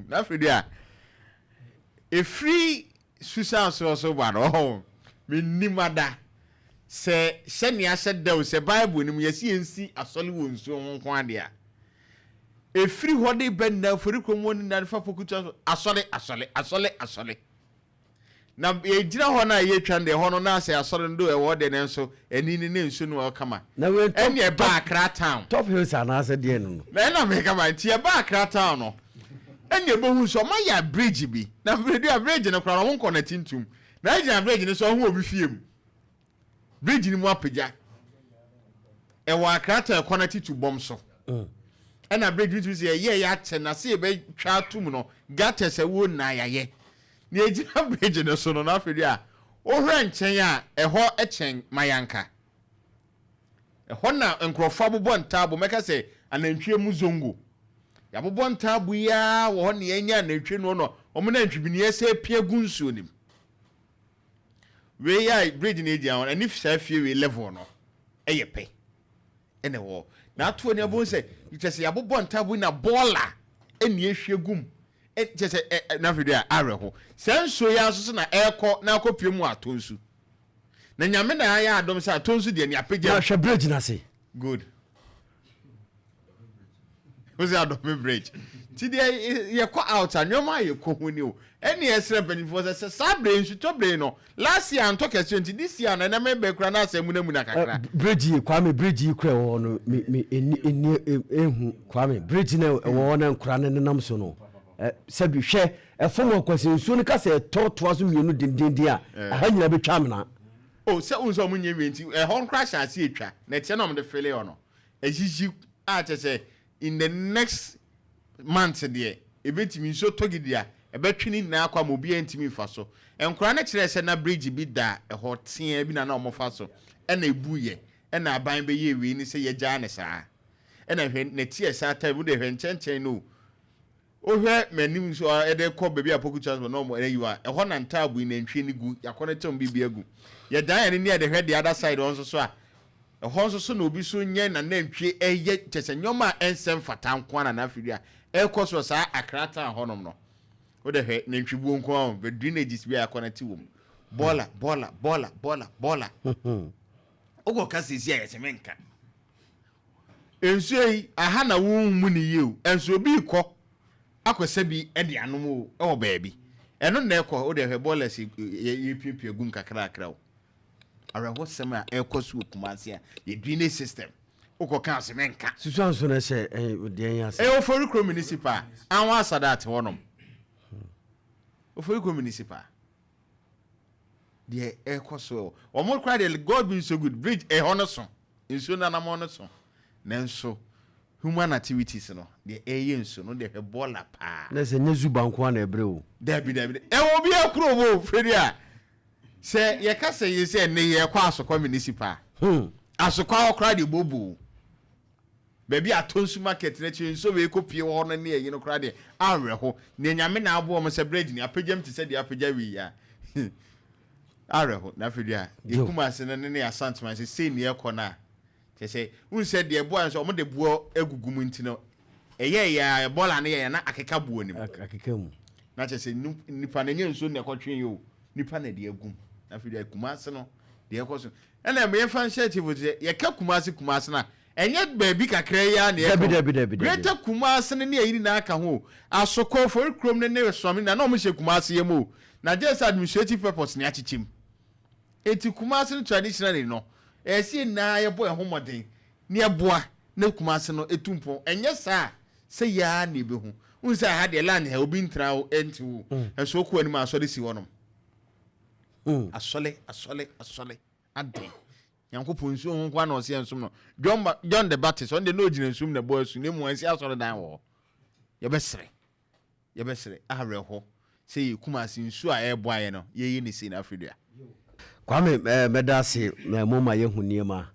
Na afei deɛ a ɛfiri Susan soɔ so ba no, ɔho, mennim ada sɛ sɛnea ahyɛ da o, sɛ Bible no mu yɛse yɛnsi asɔre wɔ nsuo ho nko ara deɛ a, ɛfiri hɔ de ba nyinaa, Oforikrom hɔ nyinaa, fa Pokutua so, asɔre, asɔre, asɔre, asɔre. Na yɛgyina hɔ no a yɛtwa no deɛ, ɛhɔ no na sɛ asɔre no do ɛwɔ hɔ deɛ, nanso ani no ne nsuo no wɔ hɔ kama. Na wei top, Ɛnna ɛbaa top, Accra town. Top Hills anaasɛ deɛn no no? Na ɛna meka ma nti yɛbaa Accra town no, ɛnna yɛbɛhu sɛ wɔayɛ bridge bi. Na bridge bridge no koraa no, wɔnkɔ n'akyi ntom. Na ɛgyina bridge no so, ɔho obi fie mu. Bridge no mu apagya. Ɛwɔ Accra town ɛkɔ n'akyi to bɔm so. Ɛna bridge no tumi sɛ yɛyɛ yɛ akyɛ na sɛ yɛbɛtwa atom no, gutters ɛwɔ nyinaa yɛayɛ. Na yɛgyina bridge no so no, na afei deɛ a, wohwɛ nkyɛn a, ɛhɔ kyɛn Mayanka. Ɛhɔ na nkurɔfoɔ abobɔ ntaabo, mɛka sɛ anantwie mu zongo. Yɛabobɔ ntaabo yi ara wɔ hɔ na yɛanya anantwie no na wɔn nantwibini ɛsɛ pia gu nsuo no mu. Wei a bridge no gyina hɔ no, ɛne saa fie wei level no ɛyɛ pɛ ɛna ɛwɔ hɔ. Na ato ani abɛhu sɛ kyerɛ sɛ yɛabobɔ ntaabo yi na bɔɔla ɛna ɛhwie gu mu. Kyerɛ sɛ ɛ ɛ na afei deɛ awerɛho. Saa nsuo yi ara nso so na ɛrekɔ na akɔpue mu wɔ Atonsu. Na Nyame na ayɛ adom sɛ Atonsu deɛ nea apagya Na hwɛ bridge no ase. Good. Wo sɛ adɔme bridge. Nti deɛ yɛkɔ out a nneɛma a yɛkɔ ho ni o. Ɛne yɛsrɛ mpanyinfoɔ sɛ sɛ saa bere nsutɔ bere no last year antɔ kɛseɛ nti this year no ɛnɛ mebɛ kura na asɛ munamuna kakra. Bridge yi Kwame bridge yi kura ɛwɔ hɔ no me me eni eni ehu Kwame bridge na ɛwɔ hɔ na nkura no nenam so no sɛbi hwɛ ɛfam hɔ kwasi nsuo no kasa ɛtɔ toa so mmienu dendenden a ɛha nyinaa bɛtwa amena. O sɛ wohu sɛ ɔmo nyɛ nwie nti ɛhɔ koraa hyɛ ase etwa na ɛteɛ na ɔmo de fele hɔ no ahyihyi a kyerɛ sɛ in the next month deɛ ebetumi nsuo tɔ gidi a ɛbɛtwe ne nyinaa akɔ ama obiara ntumi nfa so. Nkwadaa no kyerɛɛ sɛ na bridge bi da ɛhɔ teaa bi na na ɔmo fa so ɛna ebuiɛ ɛna aban bɛyɛɛ wei ne sɛ yɛgyaa no saa ɛna hwɛ nɛteɛ saa time wo deɛ hwɛ nkyɛnkyɛn no o. Wohwɛ m'anim nso a, ɛde kɔ baabi a Poku Transport na wɔn ayi hɔ a, ɛhɔ na ntaabo yi nantwie no gu, yɛakɔ no tem biribi agu. Yɛdan yɛn ani yɛde hwɛ the other side hɔ nso so a, ɛhɔ nso so na obi so nyɛ n'anantwie ɛyɛ kyɛ sɛ nneɛma a ɛnsɛ mfata nko ara na n'afidie a ɛrekɔ so wɔ saa Accra town hɔnom no. Wode hwɛ nantwibuo nko ara o, bɛ drainages bi a yɛakɔ no te wɔ mu. Bɔɔla, bɔɔla, bɔɔla, bɔɔla, bɔɔla. Wokɔka seesei a yɛse menka. Nsuo yi, aha na wonhu no yie o, nso obi rekɔ akɔsa bi de anom o wɔ baabi. Ɛno na ɛkɔ, wo deɛ hwɛ bɔɔlas yɛpiapia gum kakrakra o. Awerɛhosɛm a ɛrekɔ so wɔ Kumasi a, yɛ drainage system, wokɔka ase menka. Susuanso no hyɛ deɛn ase? Ɛyɛ Oforikrom Municipal, Anwa Sadat hɔnom. Oforikrom Municipal. Deɛ ɛrekɔ so wɔ wɔn koraa deɛ, God being so good, bridge ɛhɔ no so. Nsuo no anamɔn no so. Nanso human activities no deɛ ɛyɛ nsuo no deɛ hwɛ bɔɔla paa. Na sɛ nyɛ Zuba nko ara na ɛbrɛ o. Dabi dabi ɛwɔ obiara kurom o Freddy a sɛ yɛka sɛ yɛ sɛ ɛnɛ yɛkɔ Asokwa municipal. Asokwa hɔ koraa deɛ bobo. Baabi a Atonsu market no akyi nsuo wei kɔ pie wɔ hɔ no ne ɛyi no koraa deɛ awerɛho. Nea Nyame na aboa wɔn sɛ bridge ni apagyam te sɛ deɛ apagya wei yi a. Awerɛho na afei deɛ yɛ Kumasi no ne ne Asanteman sɛ sei ne ɛkɔ no a kyerɛ sɛ wohu sɛ deɛ ɛboa no sɛ wɔde boɔ agugu mu nti no ɛyɛ yɛ a bɔɔla no yɛ yɛ na akeka boɔ no mu akeka mu na kyerɛ sɛ nipa no ɛnyɛ nsuo na ɛkɔtwe yɛ o nipa na ɛde agum na afei deɛ Kumasi no deɛ ɛkɔ so ɛna yɛmfa nhyɛ akyifo sɛ yɛka Kumasi Kumasi no a Ɛnyɛ baabi kakra yi ara na yɛka o. Dabi, dabi, dabi. Greater Kumasi no ne ayi nyinaa ka ho o. Asokwa, Ofori kurom no ne Suame nyinaa na wɔhyɛ Kumasi yam o. Na gye sɛ administrative purpose na yɛakyekyɛ mu. Enti Kumasi no traditionally no, ɛyɛ sɛ yɛn nyinaa yɛbɔ yɛn ho mmɔden na yɛboa na Kumasi no tu mpɔn. Ɛnyɛ saa a, sɛ yɛ ara na yɛbɛhu. Wohu sɛ aha deɛ land ha obi ntena hɔ nte hɔ o. Nso wokɔ anim a asɔre si hɔnom. Asɔre, asɔre, asɔre. Adɛn? Nyankopɔn nsuo ho nkoa na ɔse yɛnsom no. John, John the Baptist, ɔno deɛ na ɔgyina nsuom na ɛbɔ asu, na mmom wansi asɔredan wɔ hɔ. Yɛbɛsrɛ, yɛbɛsrɛ, awerɛhɔ sɛ yɛ Kumasi nsuo a ɛreboa yɛn no, yɛyɛ ne sei na afei dua. Kwame, mɛda ase, mo ma yɛhu nneɛma.